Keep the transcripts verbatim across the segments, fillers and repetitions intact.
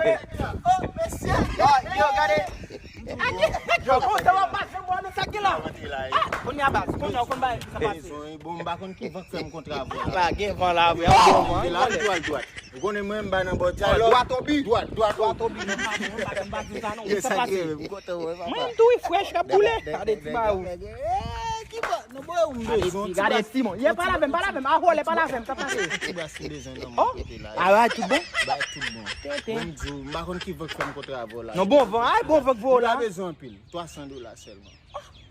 Oh, mesye. Yo, gade. Yo, konsa w ap pase mwen nan sa ki la. Ah, kounye a baz, kounye a w konn bagay sa pase. Bon, m pa konn ki van k fè m kontra avè w la. Pa gen van la, vre. Bon van. Ou konnen mwen, m bay nan bò dyalòg. Dwat obi. Dwat, dwat obi. Mwen menm tou wi, frèch k ap boule. Gade ti ba ou. Gade ti, gade ti, mon. Ye, pale avè m, pale avè m. A vòlè, pale avè m, sa pase. Ti bras ki bezwen nan mwen kote la. Ah, tout bon? Bay tout bon. Tenten. Bon, m di w, m pa konn ki van k fè m kontra avè w la. Non, bon van, ay, bon van k voye w la. M pa bezwen anpil. Twa san dola sèlman.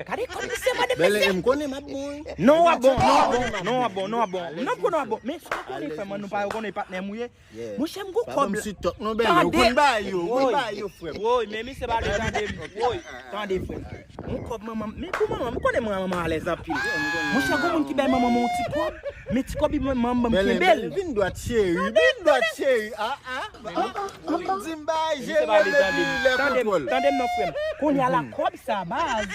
Gade kòb misye mande mesye. M konnen m ap bon, wi. Non, w ap bon, non, w ap bon, non, w ap bon, non, w ap bon. Non, m konnen w ap bon. Men si w konnen frè mwen, nou pa yo konnen patnè m ou ye. Monchè, m gon kòb la. Tande. Woy, men misye pa vle tande m. Woy, tande frè m. Yon kòb manman m, men pou manman m, m konnen manman m alèz anpil. Monchè, gon moun ki bay manman m yon ti kòb, men ti kòb li manman m ban m kenbe l. Vin dwat cheri, vin dwat cheri. Ah, ah. Di m bay Jeremi epi lè kontwòl. Tande m non, frè m. Kounye a la, kòb sa, baz.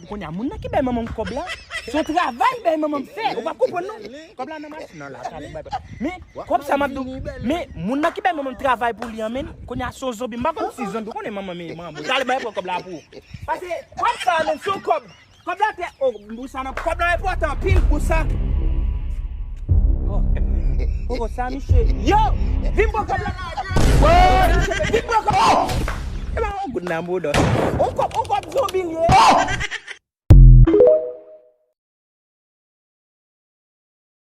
Kounye a, moun nan ki bay manman m kòb la, se yon travay bay manman m fè. Ou pa konprann non. Kòb la nan machin nan la, talè m bay. Men, kòb sa, m ap di w, men moun nan ki bay manman m travay pou li an, men, kounye a, se yon zonbi. M pa konn si zonbi, ou konnen manman m, manman m. Talè m bay pran kòb la pou ou. Pase, kòb sa, men, se yon kòb. Kòb la te, oh, bousa nan, kòb la enpòtan anpil, bousa. Oh, oh, sa, misye. Yo, vin pran kòb la. Woy, vin pran kòb. Oh! E pa yon goud nan bouda. On kòb, on kòb zonbi li ye.